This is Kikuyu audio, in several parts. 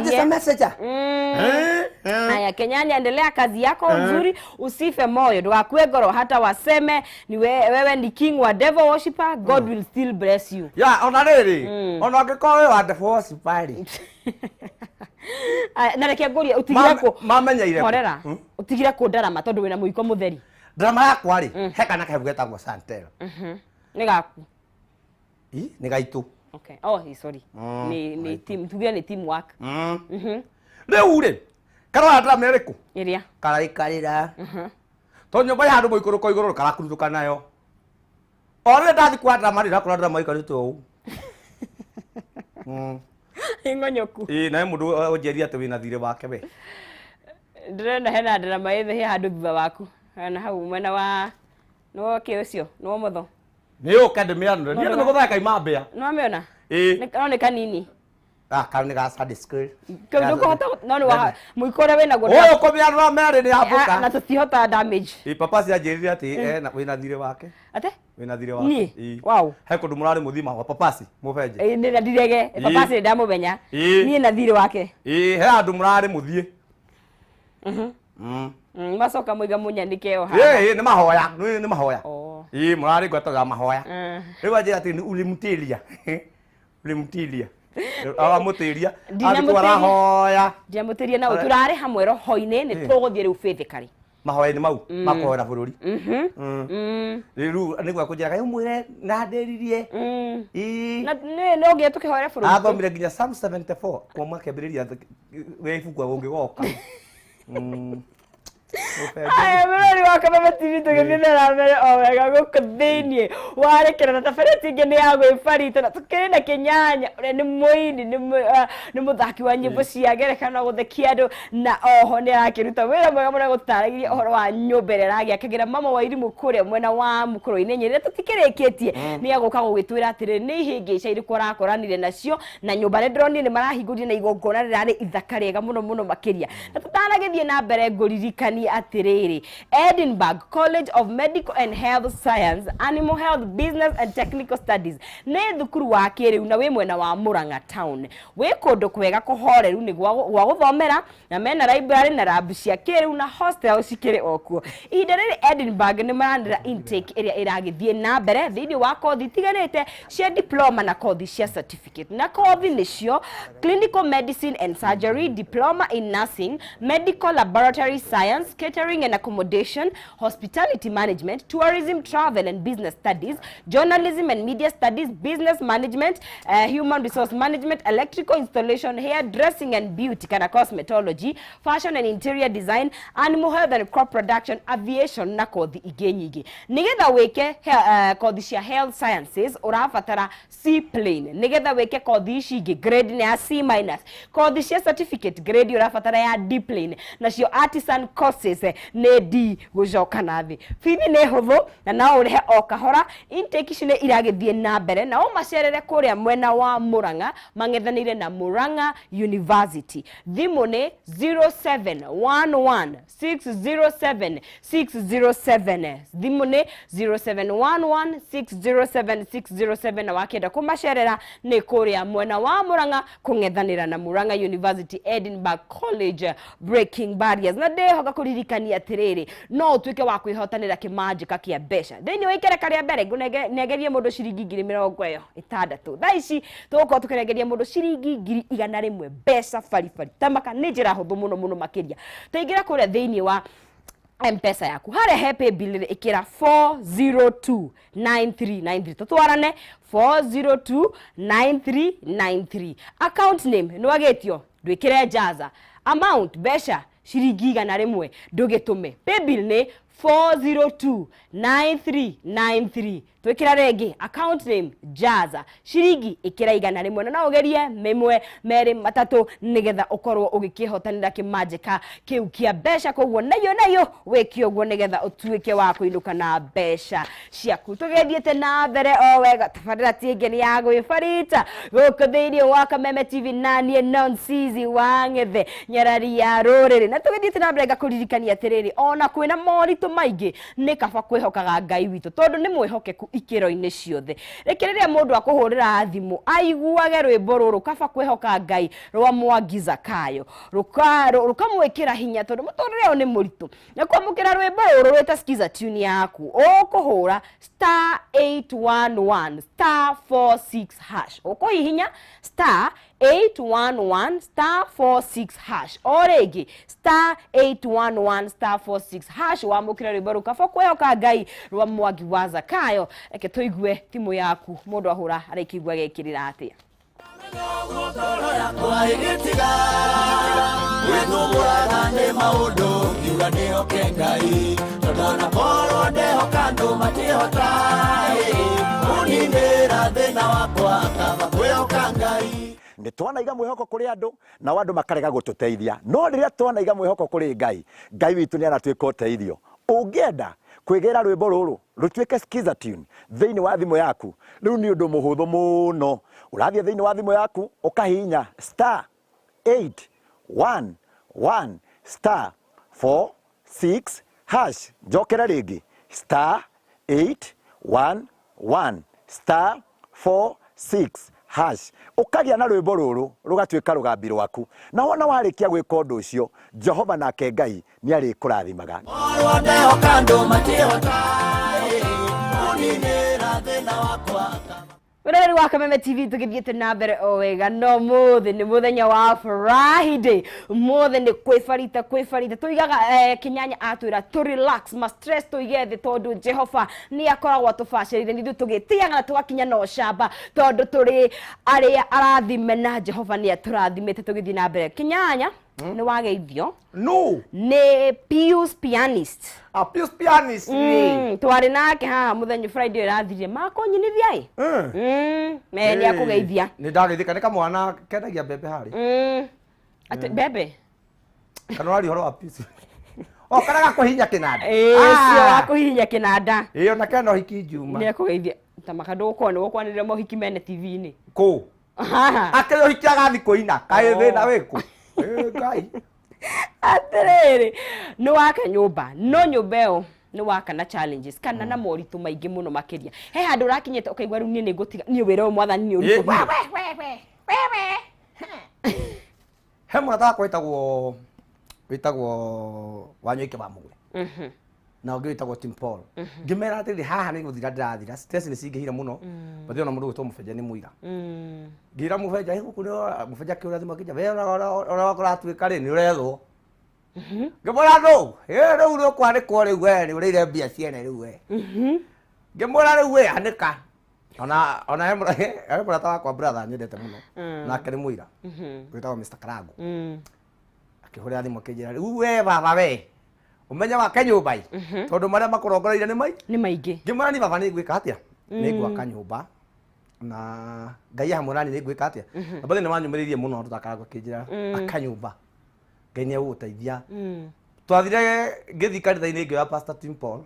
Just a messenger. Eh, eh. Haya, Kenyanya, endelea kazi yako nzuri, usife moyo, ndũgakue ngoro hata waseme ni wewe ni king wa devil worshipper, God will still bless you. Ya, ona rĩrĩ, ona ũngĩkorwo wĩ wa devil worshipper rĩ, Aya, na reke ngũrie ũtigire kũ mamenyeire kũ? horera ũtigire kũ ndarama tondũ wĩna mũiko mũtheri. Drama yakwa rĩ, he kana kebu getagwo Santel. Nĩ gaku? Ĩ, nĩ gaitũ. Okay. Oh, sorry. Nĩ team, tugire nĩ team work. Rĩu rĩ, karora drama ĩrĩkũ? Ĩrĩa. Karaikarĩra. Tondũ nyũmba ya handũ mũikũrũko igũrũ karakurutũka nayo. O rĩrĩa ndathiĩ kwa drama rĩ, ndakora drama ĩikarĩte ũũ. Ng'onyoku. Ĩ, nawe mũndũ ũnjĩrire atĩ wĩna thirĩ wake we. Ndĩrona hena ndarama ĩthĩ he handũ thutha waku. Na hau mwena wa nĩwo kĩ ũcio? Nĩwo motho. Nĩ ũke ndĩmĩanũre. Niĩ nĩ gũtheka imambĩa. Nĩwamĩona? Ĩ. No nĩ kanini. Gaka nĩ ga Sunday school. Kau ndũkũhota no nĩ wa mũiko ũrĩa wĩnaguo Ũyũ kũmĩanũra merĩ nĩ na yambũka. tũtihota damage. Ĩ, papa cianjĩrire atĩ ena wĩna thirĩ wake. Ate? Wĩna thirĩ wake. Niĩ? Ĩ. Wow. He kũndũ mũrarĩ mũthima wa papasi mũbenje. Ĩ, nĩ na ndirege. Ĩ. Papasi nĩ ndamũmenya. Ĩ. Niĩ na thirĩ wake. Ĩ, he handũ mũrarĩ mũthiĩ. Macoka mũiga mũnyanĩke o haha. Ĩ, ĩ, nĩ mahoya, nĩ mahoya. Oh. Ĩ, mũrarĩ ngwataga ya mahoya. Rĩu anjĩra atĩ ulimtilia. Ulimtilia. Aramũtĩria. Ndinamũtĩria. Athiĩ arahoya. Ndiamũtĩria na tũrarĩ hamwe roho-inĩ nĩ tũgũthiĩ rĩu physically. Mahoya-inĩ mau makũhoera bũrũri. Rĩu nĩguo akũnjĩra kaĩ ũmwĩre na ndĩririe. Ĩ. Na nĩ no nginya tũkĩhoere bũrũri. Athomire nginya Psalm 74 kuma kĩambĩrĩria gĩa ibuku ũngĩgoka. Aya, mũrori wa Kameme TV tũgĩthiĩ na mbere o wega gũkũ thĩiniĩ wa rĩkĩra na tabarĩra ĩngĩ nĩ ya gwĩbarita na tũkĩrĩ na Kĩnyanya ũrĩa nĩ mũini nĩ mũthaki wa nyĩmbo cia ngerekano gũthekia andũ na oho nĩ arakĩruta wĩra mwega mũno gũtaragĩria ũhoro wa nyũmba ĩrĩa aragĩakagĩra mama wa irimũ kũrĩa mwena wa mũkũrũ-inĩ Nyĩrĩ. Na tũtikĩrĩkĩtie nĩ egũka gũgĩtwĩra atĩrĩ nĩ ihĩngĩca irĩkũ arakoranire nacio na nyũmba nĩ ndĩronire nĩ marahingũrire na igongona rĩrarĩ ithaka rĩega mũno mũno makĩria. Na tũtanagĩthiĩ na mbere ngũririkanie atĩrĩrĩ, Edinburgh College of Medical and Health Science, Animal Health, Business and Technical Studies nĩ thukuru wa kĩrĩu na wĩ mwena wa Murang'a town. Wĩ kũndũ kwega kũhoreru nĩ gwa gũthomera na mena library na lab cia kĩrĩu na hostel cikĩrĩ o kuo. Ihinda rĩrĩ Edinburgh nĩ maranĩra intake ĩrĩa ĩragĩthiĩ na mbere thĩinĩ wa kothi itiganĩte cia diploma na kothi cia certificate. Na kothi nĩcio clinical medicine and surgery, diploma in nursing, medical laboratory science, catering and accommodation, hospitality management, tourism, travel and business studies, journalism and media studies, business management, human resource management, electrical installation, hair dressing and beauty kana cosmetology, fashion and interior design, animal health and crop production, aviation na kothi ingĩ nyingĩ. Nĩgetha wĩke kothi cia health sciences ũrabatara C plane. Nĩgetha wĩke kothi ici ingĩ grade nĩ ya C minus. Kothi cia certificate grade ũrabatara ya D plane. Nacio artisan courses nĩ D gũcoka na thĩ. Bithi nĩ hũthũ na no ũrĩhe o kahora. Intake ici nĩ iragĩthiĩ na mbere na ũmacerere kũrĩa mwena wa Murang'a mang'ethanĩire na Murang'a University. Thimũ nĩ 0711 607 607. Thimũ nĩ 0711 607 607 na wakĩenda kũmacerera nĩ kũrĩa mwena wa Murang'a kũng'ethanĩra na Murang'a University Edinburgh College Breaking Barriers. Na ndĩhoka kũririkania atĩrĩrĩ, no ũtuĩke wa kwĩhotanĩra kĩmanjĩka kĩa mbeca thĩinĩ wa ikereka rĩa mbere. Ngũnengerie mũndũ ciringi ngiri mĩrongo ĩyo ĩtandatũ. Thaa ici tũgũkorwo tũkĩrengeria mũndũ ciringi 100,000 mbeca baribari. Tamaka nĩ njĩra hũthũ mũno mũno makĩria. Taingĩra kũrĩa thĩinĩ wa M-Pesa yaku harĩa he paybill rĩ, ĩkĩra 4029393 tũtwarane 4029393. Account name nĩwagĩtio ndwĩkĩre Jaza, amount mbeca ciringi 100 ndũgĩtũme. Paybill nĩ 4029393. Twĩkĩra rĩngĩ account name Jaza, ciringi ĩkĩra 100 na no ũgerie mĩmwe merĩ matatũ nĩgetha ũkorwo ũgĩkĩhotanĩra kĩmanjĩka kĩu kĩa mbeca. Koguo nayo nayo wĩke ũguo nĩgetha ũtuĩke wa kũinũka na mbeca ciaku. Tũgĩthiĩte na mbere o wega, tabarĩra ti ĩngĩ nĩ ya gwĩbarita gũkũ thĩinĩ wa Kameme TV na niĩ Nonsizi wa Ng'ethe nyarari ya rũrĩrĩ. Na tũgĩthiĩte na mbere ngakũririkania atĩrĩrĩ, ona kwĩna moritũ maingĩ nĩ kaba kwĩhokaga Ngai witũ tondũ nĩ mwĩhokeku. ikĩro-inĩ ciothe. Reke rĩrĩa mũndũ akũhũrĩra thimũ aiguage rwĩmbo rũrũ kaba kwĩhoka Ngai rwa Mwangi Zakayo rũkamwĩkĩra hinya tondũ mũtũrĩre ũyũ nĩ mũritũ. Na kwamũkĩra rwĩmbo rũrũ rwĩta Skiza tune yaku ũkũhũra star 811 star 46 hash, ũkũhihinya star 811 star 46 hash, o rĩngĩ star 811 star 46 hash, wamũkĩra rwĩmbo rũu kaba kwĩhoka Ngai rwa Mwangi wa Zakayo. Reke tũigue thimũ yaku mũndũ ahũra arĩkĩigua gekĩrĩra atĩa. Ngoro yakwa ĩgĩtiga gwĩthumbũraga nĩ maũndũ, ngiuga ndĩhoke Ngai, tondũ ona korwo ndehoka andũ matihota kũninĩra thĩna wakwa, kaba kwĩhoka Ngai. Nĩ twanaiga mwĩhoko kũrĩ andũ nao andũ makarega gũtũteithia, no rĩrĩa twanaiga mwĩhoko kũrĩ Ngai, Ngai witũ nĩ aratuĩka ũteithio. Ũngĩenda kwĩgĩra rwĩmbo rũrũ rũtuĩke skiza tune thĩinĩ wa thimũ yaku, rĩu nĩ ũndũ mũhũthũ mũno. Ũrathiĩ thĩinĩ wa thimũ yaku ũkahihinya star 811 star 46 hash. Njokere rĩngĩ, star 811 star 46 hash, ũkagĩa na rwĩmbo rũrũ rũgatuĩka rũgambi rwaku, na wona warĩkia gwĩka ũndũ ũcio, Jehova nake Ngai nĩ arĩkũrathimaga. Korwo ndehoka andũ matihota kũninĩra thĩna wakwa. Wĩroreri wa Kameme TV, tũgĩthiĩte na mbere o wega, no mũthĩ nĩ mũthenya wa Friday, mũthĩ nĩ kwĩbarita kwĩbarita tũigaga Kĩnyanya atwĩra tũ relax ma stress tũige thĩ, tondũ Jehova nĩ akoragwo atũbacĩrĩire, nĩ ithuĩ tũgĩtĩaga na tũgakinya na ũcamba tondũ tũrĩ arĩa arathime na Jehova nĩ atũrathimĩte. Tũgĩthiĩ na mbere, Kĩnyanya, nĩ wageithio No. Nĩ Pius Pianist. A Pius Pianist. Twarĩ nake haha mũthenya Friday ĩrathirire makũnyinithia ĩ. Me nĩ akũgeithia. Nĩ ndageithĩka nĩ kamwana kendagia mbembe harĩ. Atĩ mbembe. Kana ũraria ũhoro wa Pius? O kana gakũhihinya kĩnanda. Ĩĩ, ũcio wa kũhihinya kĩnanda. Ĩĩ, ona kena ũhiki Juma. Nĩ akũgeithia. Ta maka ndũgũkorwo nĩ gũkwanĩrĩra mohiki mene TV-inĩ. Kũ? Haha. Akĩrĩ ũhiki agathi kũina. Kaĩ Oh. thĩna wĩkũ? Ĩ Ngai. Atĩrĩrĩ, nĩ waka nyũmba, no nyũmba ĩyo nĩ waka na challenges kana na moritũ maingĩ mũno makĩria. He handũ ũrakinyĩte ũkaigua rĩu niĩ nĩ ngũtiga, niĩ wĩra ũyũ mwathani nĩ ũritũhire. He mũrata wakwa wĩtagwo Wanyoike wa Mũgwe na ũngĩ wĩtagwo Tim Paul, ngĩmera atĩrĩrĩ, haha nĩ gũthira ndĩrathira, stress nĩ cingĩhire mũno. Bathi ona mũndũ gwĩtwo Mũbenja nĩ mũira. Ngĩra Mũbenja, "Ĩ, gũkũ nĩ Mũbenja akĩũra thimũ akĩnja we ũrĩa kũratuĩka rĩ nĩ ũrethwo." Ngĩmwĩra nũ ĩ rĩu nĩ ũkwanĩkwo rĩu, we nĩ ũrĩire mbia ciene rĩu we. Ngĩmwĩra rĩu we anĩka ona he mũrata wakwa, brother nyendete mũno, nake nĩ mũira, wĩtagwo Mr. Karangu, akĩhũrĩra thimũ akĩnjĩra, "Rĩu we baba, we ũmenye wake nyũmba ĩ, tondũ marĩa makũrongoreirie nĩ mai Nĩ maingĩ." Ngĩmwĩra, "Ni baba, nĩ ngwĩka atĩa? Nĩ ngwaka nyũmba na Ngai hamwe nani, nĩ ngwĩka atĩa?" Na bathi nĩ wanyũmĩrĩirie mũno tũtakarangu, akĩnjĩra, "Aka nyũmba, Ngai nĩ egũgũteithia." Twathire ngĩthiĩ kanitha-inĩ ngĩoya Pastor Tim Paul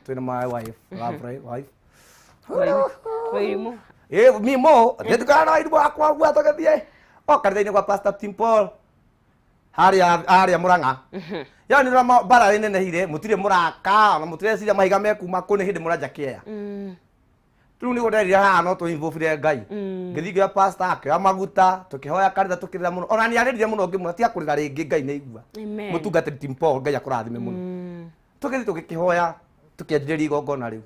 twĩna my wife, lovely wife. Wairimu. Ĩ mimo nĩtukana na wairimũ wakwa gua tũgĩthiĩ o kanitha-inĩ gwa Pastor Tim Paul harĩa Mũrang'a. Yani rĩrĩa mbara ĩnenehire, mũtirĩ mũraka ona mũtireciria mahiga mekuma kũ, nĩ hĩndĩ mũranja kĩea. Rĩu nĩguo nderire haha no tũinvolve Ngai. Ngĩthiĩ ngĩoya pastor, akĩoya maguta, tũkĩhoya kanitha, tũkĩrĩra mũno, ona nĩ arĩrire mũno. Ngĩmwĩra tiga kũrĩra rĩngĩ, Ngai nĩ aigua. Amen. Mũtungatĩri Tim Paul, Ngai akũrathime mũno. Tũgĩthiĩ tũgĩkĩhoya, tũkĩanjĩrĩria igongona rĩu.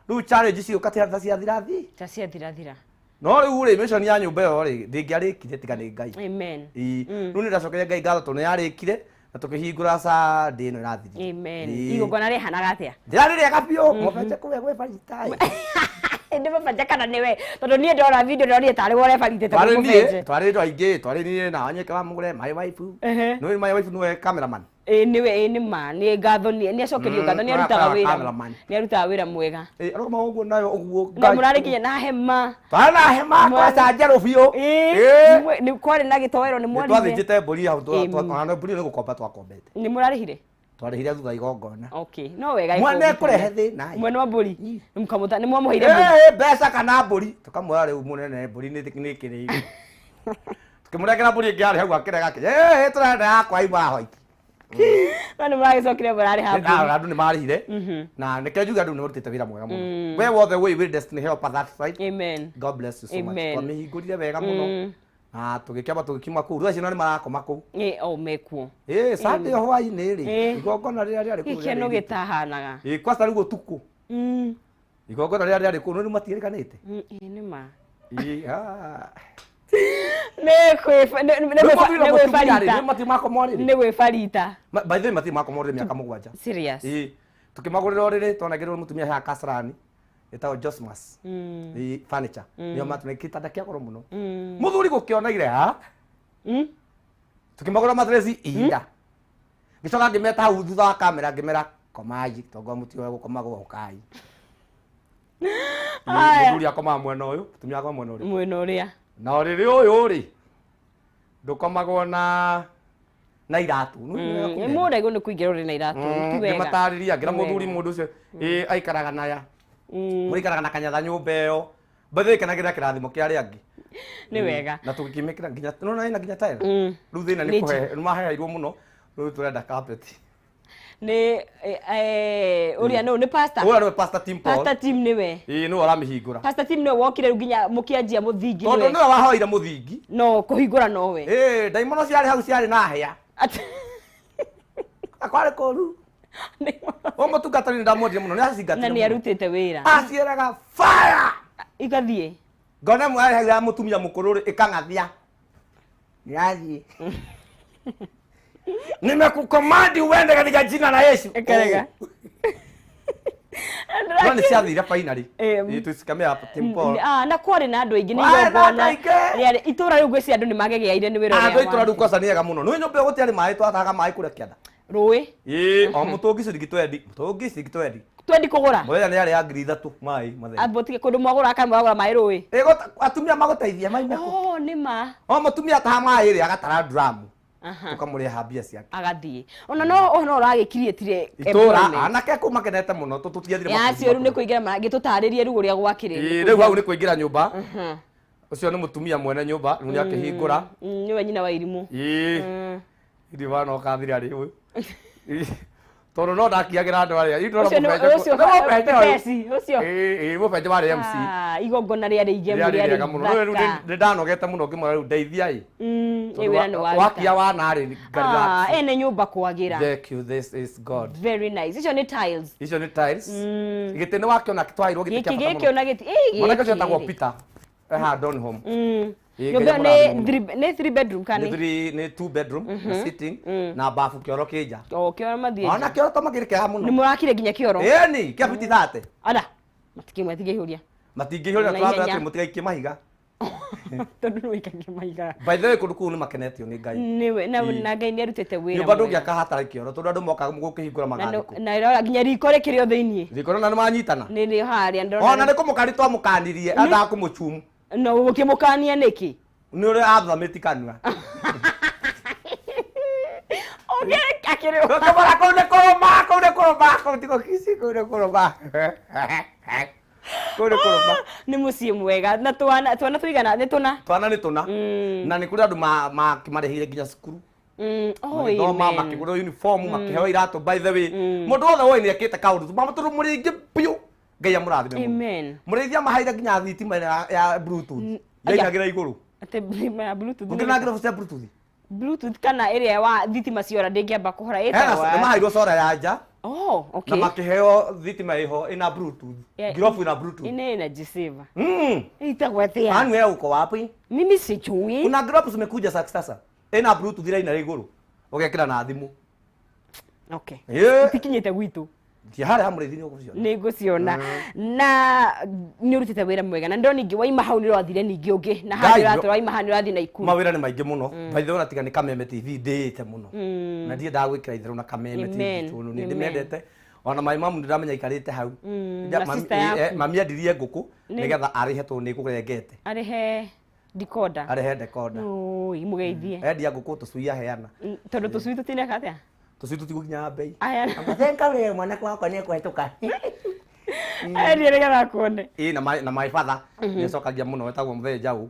Rĩu challenge cigũka ta ciathirathi. Ta ciathirathira. No rĩu rĩ, mission ya nyũmba ĩyo rĩ, ndĩngĩarĩkire tiga nĩ Ngai. Amen. Ĩĩ. Rĩu nĩ ndacokeria Ngai ngatho tondũ nĩ yarĩkire na tũkĩhingũra Sunday ĩno ĩrathirire. Amen. Ĩĩ. Igongona rĩhanaga atĩa? Ndĩrarĩ rĩega biũ, mũbenje kũrĩa gwĩ barita. Nĩ mũbenje kana nĩwe? Tondũ niĩ ndona video ndonire tarĩ we ũrebaritĩte. Twarĩ Mũbenje. niĩ, twarĩ andũ aingĩ, twarĩ niĩ na Wanyeke wa Mũgũre, my wife. Nĩ my wife nĩwe cameraman. Ĩĩ nĩwe, ĩĩ nĩ ma, nĩ ngatho, nĩ acokerio ngatho, nĩ arutaga wĩra. Cameraman. Nĩ arutaga wĩra mwega. Ĩĩ, arũgama ũguo nayo ũguo. Na mũrarĩ nginya na hema. Twarĩ na hema kwaca njerũ biũ. Ĩĩ. Nĩ kwarĩ na gĩtoero, nĩ Nĩ mwarire? twathĩnjĩte mbũri hau. Ĩĩ. Ona mbũri nĩ gũkomba twakombete. Nĩ mũrarĩhire? Twarĩhire thutha igongona. Okay, no wega. Mwene ĩkũmbĩte. kũrehe thĩna ĩ. Mwene wa mbũri nĩ mwamũheire mbũri? Ĩĩ, mbeca kana mbũri, tũkamwĩra rĩu mũnene mbũri nĩ ĩkĩrĩire. Tũkĩmũnengera mbũri ĩngĩ yarĩ hau, akĩrega akĩ, "Ĩĩ, tũrenda yakwa ima hoiti." No nĩ maragĩcokire mũrarĩ hapu. Andũ nĩ marĩhire na nĩkĩo njuge andũ nĩ marutĩte wĩra mwega mũno. We wothe wĩ destiny helper that side. Amen. God bless you so much. Amen. Twamĩhingũrire wega mũno na tũgĩkĩamba tũgĩkiuma kũu. Rĩu acio nĩ marakoma kũu. Ĩ o mekuo. Ĩ Sunday hwaĩ-inĩ rĩ, igongona rĩrĩa rĩarĩ kũu Gĩkeno rĩarĩ iritũ. gĩtahanaga. Ĩ kwanza rĩu ũtukũ igongona rĩrĩa rĩarĩ kũu rĩu matiĩrĩkanĩte. Ĩ nĩ ma. Ĩ, ah. Nĩ kwĩba nĩ Rĩu mũthuri na mũtumia rĩ, gwĩbarita. rĩu matirĩ makoma rĩrĩ. Nĩ gwĩbarita. By the way matirĩ makoma rĩrĩ mĩaka 7. Serious. Ĩ tũkĩmagũrĩra ũrĩrĩ twanengerwo mũtumia haha Kasarani ĩtagwo Josmas. Ĩ furniture. Nĩo matũne gĩtanda kĩa goro mũno. Mũthuri gũkĩonaire ha? Tukĩmagũra matresi ihinda. Ngĩcoka ngĩmeta hau thutha wa kamera ngĩmera komai tongo mũtigoe gũkomagwo ũkai. Aya. Mũthuri akomaga mwena ũyũ, mũtumia akoma mwena ũrĩa. Mwena ũrĩa. Na ũrĩrĩ ũyũ rĩ ndũkomagwo na iratũ. Nĩ wega kũmenya. Mũrego nĩ kũingĩra ũrĩ na iratũ. Ti wega. Ngĩmatarĩria ngĩra Ti mũthuri wega. mũndũ ũcio ĩ aikaraga naya. Mũikaraga na kanyatha nyũmba ĩyo. By the way kenagĩrĩra kĩrathimo kĩa arĩa angĩ. Nĩ wega. Na tũgĩkĩmĩkĩra nginya nĩwona ĩna nginya tile. Rĩu thĩna Nĩ nĩ kũhe nĩ maheairwo mũno rĩu tũrenda carpet. Nĩ ũrĩa nũ nĩ pastor. Ũrĩa nĩwe Pastor Tim Paul. Pastor Tim nĩwe. Ĩĩ nĩwe ũramĩhingũra. Pastor Tim nĩwe wokire rĩu nginya mũkĩanjia mũthingi Tondũ nĩwe. nĩwe wahoire mũthingi. No kũhingũra nowe. Ĩĩ ndaimono ciarĩ hau ciarĩ na hĩa. Kwarĩ kũru. Ũyũ mũtungatĩri nĩ ndamwendire mũno nĩ acingatire Na nĩ mũno. arutĩte wĩra. Aciĩraga fire. Igathiĩ. Ngona ĩmwe yarĩ hau ya mũtumia mũkũrũ rĩ ĩkang'athia. Nĩrathiĩ. Nimekukomandi uende katika jina la Yesu. Ĩkarega. No nĩ ciathire finally. Eh, Ĩ tũcikamĩa Tim Paul. Na kwarĩ na andũ aingĩ nĩ Kwarĩ na andũ igongona aingĩ. rĩarĩ itũra rĩu ngwĩciria andũ nĩ magegeaire nĩ wĩra Andũ ũrĩa a itũra rĩu warutire. kwanza nĩ ega mũno. Nĩ nyũmba ĩyo gũtiarĩ maĩ twatahaga maĩ kũrĩa kĩanda. Rũĩ Ĩ o mũtũngi ciringi twendi, mũtũngi ciringi twendi. twendi kũgũra Mũthenya nĩ yarĩ ya 3,000 maĩ matheri. Ambo tige kũndũ mwagũra kana mwagũra maĩ rũĩ. Ĩ atumia magũteithia maime kũ. Oh nĩ ma. O mũtumia ataha maĩ rĩ agatara dramu. Aha. Ũkamũrĩha mbia ciake. Agathiĩ. Ona no ona ũragĩkiriĩtire Itũra anake kũu makenete mũno tũtiathire Ya acio rĩu nĩ kũingĩra maragĩtũtarĩrie rĩu ũrĩa gwakĩrĩ. Ĩ rĩu hau nĩ kũingĩra nyũmba. Ũcio nĩ mũtumia mwene nyũmba rĩu nĩ akĩhingũra. Nĩwe nyina wa irimũ. Ĩ ndiũĩ bana ũkathira rĩ ũyũ. Ĩ, Tondũ no ndakiagĩra andũ arĩa. Ĩ, ndĩrona Ũcio nĩ mũbenje ũcio nĩ mũbenje ũyũ. Beci, ũcio. Ĩ ĩ mũbenje warĩ MC. Ah, igongona rĩarĩ igemu Rĩarĩ rĩarĩ rĩega mũno. Rĩu ithaka. nĩ ndanogete mũno ngĩmwĩra rĩu ndeithia ĩ. Ĩ wĩra nĩ waruta. Wakia wana rĩ Ah, ene nyũmba kwagĩra. Thank you, this is God. Very nice. Icio nĩ tiles. Icio nĩ tiles. Gĩtĩ nĩ wakĩona twaheirwo gĩtĩ Gĩkĩ kĩa bata gĩkĩ mũno. ona gĩtĩ. Ĩ Mwanake ũcio gĩkĩ etagwo rĩ. Peter. Eha Donholm. Ĩ, Nyũmba Ngai ĩyo amũrathime nĩ mũno. nĩ three bedroom kana Nĩ nĩ? nĩ two bedroom na sitting na bafu kĩoro kĩ nja. O kĩoro mathiĩ. Ona kĩoro to makĩrĩ kĩega Nĩ mũno. mũrakire nginya kĩoro. Ĩni kĩa fiti 30. Ara. Matingĩihũria. Matingĩihũria Na tũrambĩra ihenya. atĩ mũtigaikie mahiga. Tondũ nĩ wĩikagia mahiga. By the way kũndũ kũu nĩ makenetio nĩ Ngai. Nĩwe na Ĩ. na Ngai nĩ arutĩte wĩra. Nyũmba mwega. ndũngĩaka hatarĩ kĩoro tondũ andũ mokaga gũkĩhingũra Na magathiĩ kũ. na ĩrora nginya riko rĩkĩrĩ o thĩiniĩ. Riko na nĩ manyitana. Nĩ rĩ harĩa ndĩrona. Ona nĩ kũmũkani twamũkanirie endaga kũmũchumu. No ũkĩmũkania nĩkĩ? Nĩ ũrĩa athamĩti kanua. Ũngĩ akĩrĩ Gũkĩmwĩra kũu nĩ kũrũma, kũu nĩ kũrũma, kũu ti gũkici, kũu nĩ kũrũma. Kũu nĩ kũrũma. nĩ mũciĩ mwega na twana twana tũigana nĩ tũna. Twana nĩ tũna. Na nĩ kũrĩ andũ makĩmarĩhĩire nginya cukuru. Oh, Magĩthoma, amen. makĩgũrwo uniform, makĩheo iratũ. By the way, mũndũ wothe woĩ nĩ ekĩte kaũndũ. Tondũ mũrĩ aingĩ biũ. Ngai amũrathime mũno. Amen. Mũrĩithia mahaire nginya thitima ya Bluetooth. Aya. Yainagĩra igũrũ. Atĩ ya Bluetooth. Gũkĩrĩ na ngirabu cia Bluetooth. Bluetooth kana ĩrĩa wa thitima ciora ndĩngĩamba kũhora Hena ĩtagwo. nĩ mahairwo cora ya nja Oh, na okay. makĩheo thitima ĩho ĩna Bluetooth. Yeah. Ngirobu ĩna Bluetooth. Ine energy saver. Mm. Ĩtagwo atĩa? Yaani wewe uko wapi? Mimi sijui. Kuna ngirobu zimekuja sasa. Ĩna Bluetooth iraina igũrũ. Ũgekĩra na thimũ. Okay. Ĩĩ. Itikinyĩte gwitũ. Thiĩ harĩa ha mũrĩithi nĩ ũgũciona. Nĩ ngũciona na nĩ ũrutĩte wĩra mwega na ndĩrona ningĩ waima hau nĩ ũrathire ningĩ ũngĩ na Ngai, haha nĩ waima haha nĩ ũrathiĩ Naikuru. Mawĩra nĩ maingĩ mũno. By the way ona tiga nĩ Kameme TV ndĩĩte mũno. Na ndiendaga gwĩkĩra itherũ na Kameme TV Amen. tondũ nĩ Amen. ndĩmendete. Ona my mom ndĩramenya aikarĩte hau. Na sister yaku. Mami endirie ngũkũ nĩgetha arĩhe tondũ nĩ ngũrengete. Arĩhe decoder. Arĩhe decoder. Oi, mũgeithie. Endia ngũkũ tũcui aheana. Tondũ tũcui tũtineka atĩa? Tũcui tũtigũkinya mbei. Aya. Thenka we mwanake wakwa nĩ ekũhetũka. Endia nĩgetha akuone. Ĩ na my father nĩ acokagia mũno wetagwo Mũthee Njaũ.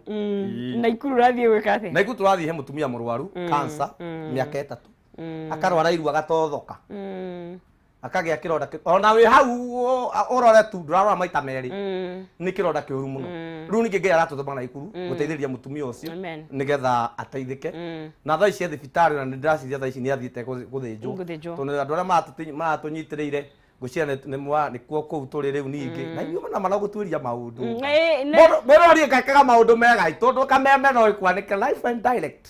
Naikuru ũrathiĩ gwĩka atĩa? Na iku tũrathiĩ he mũtumia mũrwaru cancer mĩaka 3. Akarwara iru agatothoka. Akagĩa kĩronda ona wĩ hau ũrore tu ndũrarora maita merĩ. Nĩ kĩronda kĩũru mũno. Rĩu ningĩ Ngai aratũtũma Naikuru gũteithĩrĩria mũtumia ũcio nĩgetha ateithĩke. Na thaa ici e thibitarĩ na nĩndĩraciria thaa ici nĩ athiĩte gũthĩnjwo. Gũthĩnjwo. Tondũ andũ arĩa maratũnyitĩrĩire ngwĩciria nĩkuo kũu tũrĩ rĩu ningĩ. Na inyuĩ ona maragũtuĩria maũndũ. Mũrori ngekaga maũndũ mega tondũ kameme no ĩkwanĩke live and direct.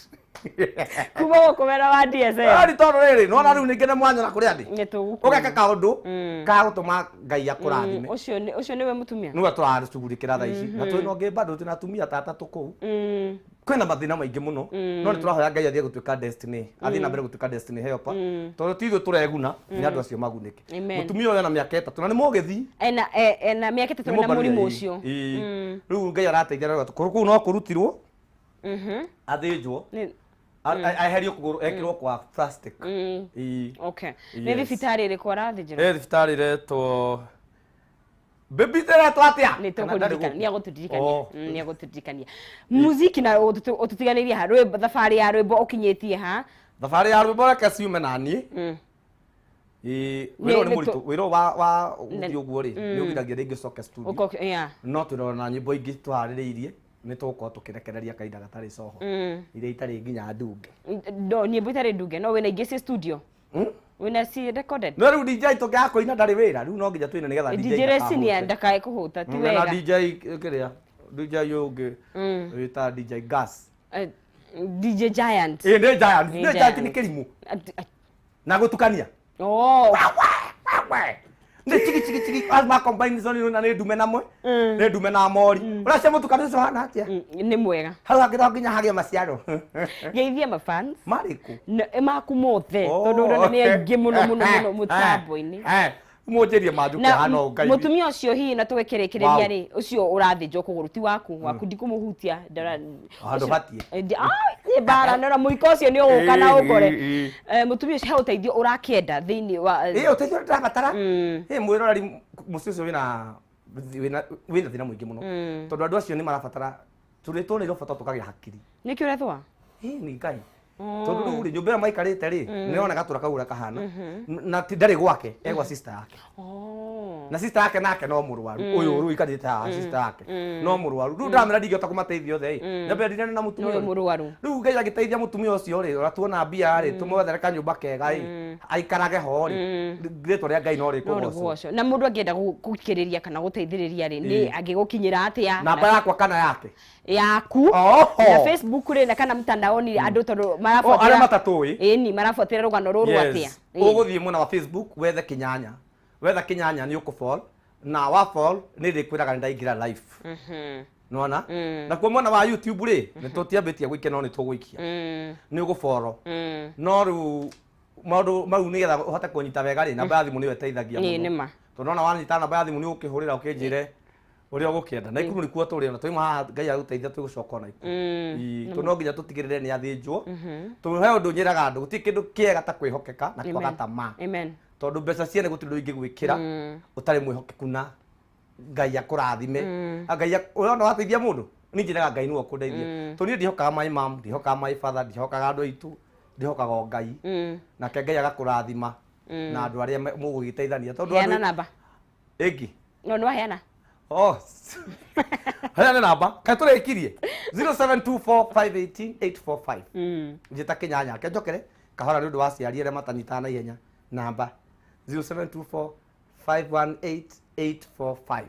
Kuma gũkũ wena wa DSM. Ari tondũ rĩrĩ nĩwona rĩu ningĩ nĩ mwanyona kũrĩa ndĩ. Nĩ tũgũkuona. Ũgeka kaũndũ ka gũtũma Ngai akũrathime. Ũcio nĩwe mũtumia? Nĩwe tũracugurĩkĩra thaa ici. Na twĩna ũngĩ bado twĩna atumia ta atatũ kũu. Kwĩna mathĩna maingĩ mũno. No nĩ tũrahoya Ngai athiĩ gũtuĩka destiny. Athiĩ na mbere gũtuĩka destiny helper. Tondũ ti ithuĩ tũreguna, nĩ andũ acio magunĩke. Mũtumia ũyũ ena mĩaka 3 na nĩ mũgĩthi. Ena mĩaka 3 na mũrimũ ũcio. Rĩu Ngai arateithia na kũu no kũrutirwo. Athĩnjwo. Aherio kũgũrũ ekĩrwo kwa plastic. Okay. Nĩ thibitarĩ ĩrĩkũ arathĩnjĩrwo? Thibitarĩ ĩretwo Baby ĩretwo atĩa? Nĩ tũkũririkana, nĩ agũtũririkania. Nĩ agũtũririkania. Muziki na ũtũtiganĩrie ha rwĩmbo, thabarĩ ya rwĩmbo ũkinyĩtie ha? Thabarĩ ya rwĩmbo reke ciume na niĩ. Wĩra nĩ mũritũ, wĩra wa gũthiĩ ũguo rĩ, nĩ ũgiragia rĩngĩ ũcoke studio. No twĩna na nyĩmbo ingĩ tũharĩrĩirie. Nĩ tũgũkorwo tũkĩrekereria kahinda gatarĩ coho. Iria itarĩ nginya ndunge. No, nyĩmbo itarĩ ndunge, no wĩna ingĩ ci studio? Wĩna ci recorded? No rĩu DJ tũngĩaga kũina ndarĩ wĩra, rĩu no nginya tũine nĩgetha DJ DJ Resinia ndakae kũhũta, ti wega. Na DJ kĩrĩa, DJ ũngĩ wĩta DJ Gas. DJ Giant. Ĩ nĩ Giant, nĩ Giant nĩ kĩrimũ. Na gũtukania. Nĩ chigi chigi chigi ma combine zone na nĩ ndume na mwe. Nĩ ndume na mori. Ũracia mũtukano ũcio hana atĩa? Nĩ mwega. Hau hangĩ no nginya hagĩe maciaro. Geithia ma fans. Marĩkũ? Maku mothe tondũ ũrona nĩ aingĩ mũno mũno mũno mũtambo-inĩ. Mũnjĩrie manjũke hana o Ngai. Mũtumia ũcio hihi na tũgĩkĩrĩkĩrĩria rĩ, ũcio ũrathĩnjwo kũgũrũ ti waku, waku ndikũmũhutia. Handũ batiĩ. Mbara nĩ ona mũiko ũcio nĩ ũgũka na ũkore. Mũtumia ũcio he ũteithio ũrakĩenda thĩinĩ wa Ũteithio ndĩrabatara. Mwĩroreri mũciĩ ũcio wĩna thĩna mũingĩ mũno. Tondũ andũ acio nĩ marabatara tũrĩ tuoneirwo bata tũkagĩa hakiri. Nĩkĩo ũrethũa? Nĩ Ngai. Tondũ rĩu rĩ nyũmba ĩyo maikarĩte rĩ nĩ ona gatũra kau ũrĩa kahana na ti ndarĩ gwake egwa sister yake. Na sister yake nake no mũrwaru ũyũ rĩu ikarĩte haha sister yake no mũrwaru rĩu ndamera ndingĩhota kũmateithia othe ĩ nyambe ndinane na mũtumia ũyũ mũrwaru. Rĩu Ngai agĩteithia mũtumia ũcio rĩ ũrĩa tuona mbia rĩ tũmwethere kanyũmba kega ĩ aikarage ho rĩ rĩtwa rĩa Ngai no rĩkũgocwo. Na mũndũ angĩenda gũkĩrĩria kana gũteithĩrĩria rĩ nĩ angĩgũkinyĩra atĩa? Namba yakwa kana yake? Yaku na Facebook rĩ na kana mtandaoni andũ tondũ marabuatĩra arĩa matatũĩ. Ĩni marabuatĩra rũgano rũrũ atĩa? Ũgũthiĩ mwena wa Facebook wethe Kĩnyanya. Wetha Kĩnyanya nĩ ũkũ-fall na wa fall nĩ ndĩkwĩraga nĩ ndaingĩra live. Nĩwona? Nakuo mwena wa YouTube rĩ nĩ tũtiambĩtie gũikia no nĩ tũgũikia. Nĩ ũgũ-follow. No rĩu maũndũ mau nĩgetha ũhote kũnyita wega rĩ namba ya thimũ nĩyo ĩteithagia mũno. Tondũ ona wanyita namba ya thimũ nĩ ũkĩhũrĩra ũkĩnjĩre ũrĩa ũgũkĩenda. Na Ikuru nĩkuo tũrĩ ona twauma haha Ngai agũteithia tũgũcoka ona Ikuru. Tondũ no nginya tũtigĩrĩre nĩ athĩnjwo. Tondũ he ũndũ njĩraga andũ gũtirĩ kĩndũ kĩega ta kwĩhokeka na kwaga tamaa. Tondũ mbeca ciene gũtirĩ ũndũ ingĩgwĩkĩra ũtarĩ mwĩhokeku na Ngai akũrathime. Ngai ũrona wateithia mũndũ niĩ njĩraga Ngai nĩwe ũkũndeithia. Tondũ niĩ ndihokaga my mom, ndihokaga my father, ndihokaga andũ aitũ, ndihokaga o Ngai. Nake Ngai agakũrathima na andũ arĩa mũgũgĩteithania. Tondũ Heana namba. Ĩngĩ. No nĩ waheana. Heana namba. Kaĩ tũrĩkirie? 0724518845. Njĩta Kĩnyanya. Ke njokere kahora nĩ ũndũ wa aciari arĩa matanyitaga na ihenya. Namba 0724518845.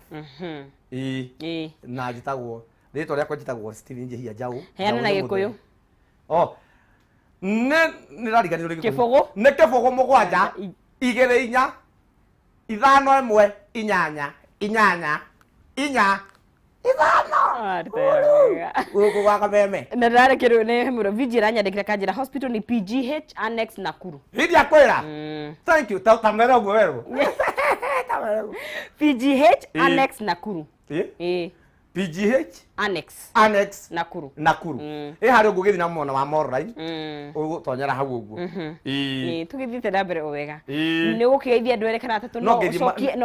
Na njĩtagwo rĩtwa rĩakwa njĩtagwo Steven Njihia Njaũ. Heana na Gĩkũyũ. Nĩ nĩrariganĩrwo nĩ Gĩkũyũ. Kĩbũgũ. Nĩ kĩbũgũ 7 2 4 5 1 8 8 4 5. Gũkũ gwa Kameme. Na ndĩrarekerwo nĩ mũro VG aranyandĩkĩra kanjĩra hospital nĩ PGH Annex Nakuru. Hĩndĩ ya kwĩra. Thank you. Ta mera ũguo werwo. Ta mera ũguo. PGH Annex Nakuru. PGH Annex. Annex Nakuru. Nakuru. Ĩ harĩa ũguo ũgĩthiĩ na mwena wa Moroline. Ũgũtonyera hau ũguo. Tũgĩthiĩte na mbere o wega. Nĩ ũgũkĩgeithia andũ erĩ kana atatũ no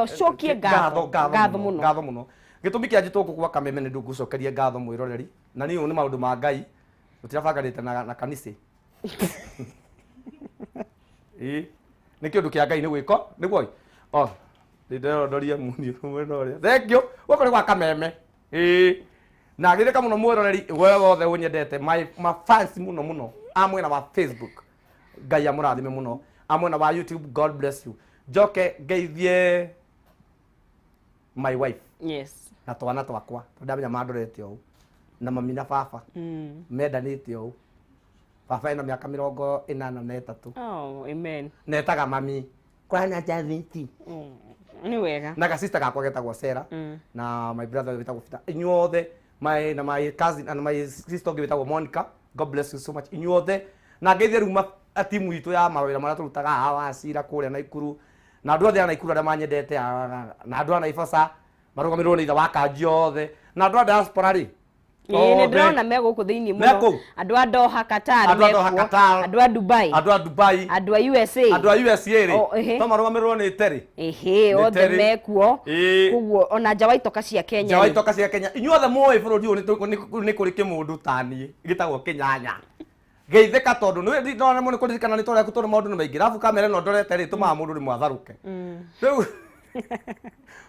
ũcokie ngatho. Ngatho mũno. Ngatho mũno. Gĩtũmi kĩa njĩtwo gũkũ gwa Kameme nĩ ndũngũcokeria ngatho mwĩroreri. Na niĩ nĩ maũndũ ma Ngai. Tũtirabanganĩte na kanitha. Ĩĩ, nĩ kĩũndũ kĩa Ngai nĩ gwĩko nĩguo. Oh, ndĩrondoria muni mwena ũrĩa. Thank you. Gũkũ nĩ gwa Kameme. Ĩĩ, na gĩthĩka mũno mwĩroreri we wothe ũnyendete, my fans mũno mũno a mwena wa Facebook, Ngai amũrathime mũno, a mwena wa YouTube, God bless you. Njoke ngeithie my wife na twana twakwa, tondũ ndamenya mandorete ũũ, na mami na baba mendanĩte ũũ. Baba ena mĩaka 83. Oh, amen. Na etaga mami kwana Javiti. Nĩ wega. Na gasista gakwa getagwo Sera, na my brother wĩtagwo Peter, inyuothe, my na my cousin and my sister ũngĩ wĩtagwo Monica, God bless you so much inyuothe. Na ngeithie rĩu timu itũ ya mawĩra marĩa tũrutaga haha wa cira kũrĩa Naikuru, na andũ othe a Naikuru arĩa manyendete, na andũ a Naivasha marũgamĩrĩrwo nĩ ithe wa kanji othe, na andũ a diaspora rĩ. Ĩĩ, nĩ Othe. ndĩrona me gũkũ thĩinĩ Me mũno. kũu. Andũ a Doha, Qatar, Andũ a Doha, mekuo. Qatar. Andũ a Dubai. Andũ a Dubai. Andũ a USA. Andũ a USA rĩ. Oh, ehe. No marũgamĩrĩrwo nĩ Terry. Ehe, Nĩ othe Terry. mekuo. Ĩĩ. Koguo ona nja wa itoka cia Kenya Nja wa rĩ. itoka cia Kenya, inyuothe mũĩ bũrũri ũyũ nĩ kũrĩ kĩmũndũ taniĩ gĩtagwo kĩnyanya. Geithĩka tondũ nĩ no nĩ kũririkana nĩ tũrĩa tondũ maũndũ nĩ maingĩ, arabu kamera ĩno ndorete rĩ tũmaga mũndũ rĩmwe atharũke. Rĩu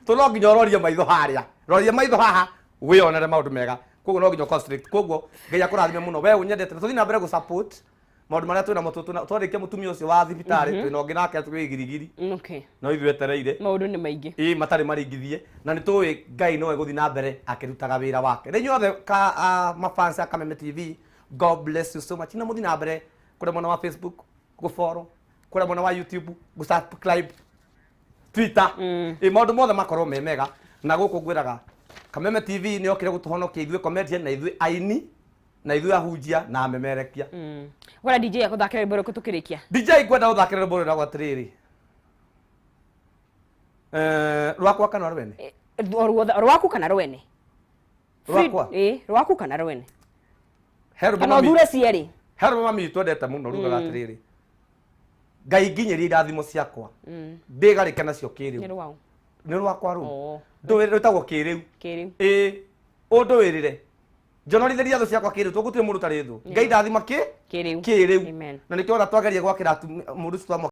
tũ no nginya ũrorie maitho harĩa, roria maitho haha wĩyonere maũndũ mega. Koguo no nginya ũconcentrate. Koguo Ngai akũrathime mũno we ũnyendete, na tũthiĩ na mbere gũ-support maũndũ marĩa twĩnamo. Twarĩkia mũtumia ũcio wa thibitarĩ, twĩna ũngĩ nake twĩ girigiri. No ithuĩ etereire. Maũndũ nĩ maingĩ. Ĩ, matarĩ maringithie, na nĩ tũĩ Ngai nowe gũthiĩ na mbere akĩrutaga wĩra wake. Nĩ inyuothe ka mafans a Kameme TV, God bless you so much. Na mũthiĩ na mbere kũrĩa mwena wa Facebook gũfollow, kũrĩa mwena wa YouTube gũsubscribe, Twitter, ĩ, maũndũ mothe makorwo me mega. Na gũkũ ngwĩraga Kameme TV nĩ yokire gũtũhonokia ithuĩ comedian, na ithuĩ aini, na ithuĩ ahunjia na amemerekia. Wala DJ akũthakĩra rwĩmbo rũrĩkũ tũkĩrĩkia? DJ, ngwenda gũthakĩra rwĩmbo rwĩragwo atĩrĩrĩ, rwakwa kana rwene? O ruothe, rwaku kana rwene. Rwakwa? Ĩ, rwaku kana rwene. He rwĩmbo Kana mami. ũthure cierĩ. He rwĩmbo mami twendete mũno rugaga atĩrĩrĩ, Ngai nginyĩria irathimo ciakwa ndĩgarĩke nacio Nĩ kĩrĩu. rwau? Nĩ rwakwa rũu. Oh. Rwĩtagwo kĩrĩu. Kĩrĩu. Ĩ, ũndũĩrĩre njonorithĩria thũ ciakwa kĩrĩu, tũgũtirĩ mũndũ ũtarĩ thũ. Ngai ndathima kĩ Kĩrĩu. Kĩrĩu. Amen. Na nĩkĩo ona twageria gwakĩra mũndũ ũcio twamwakĩra.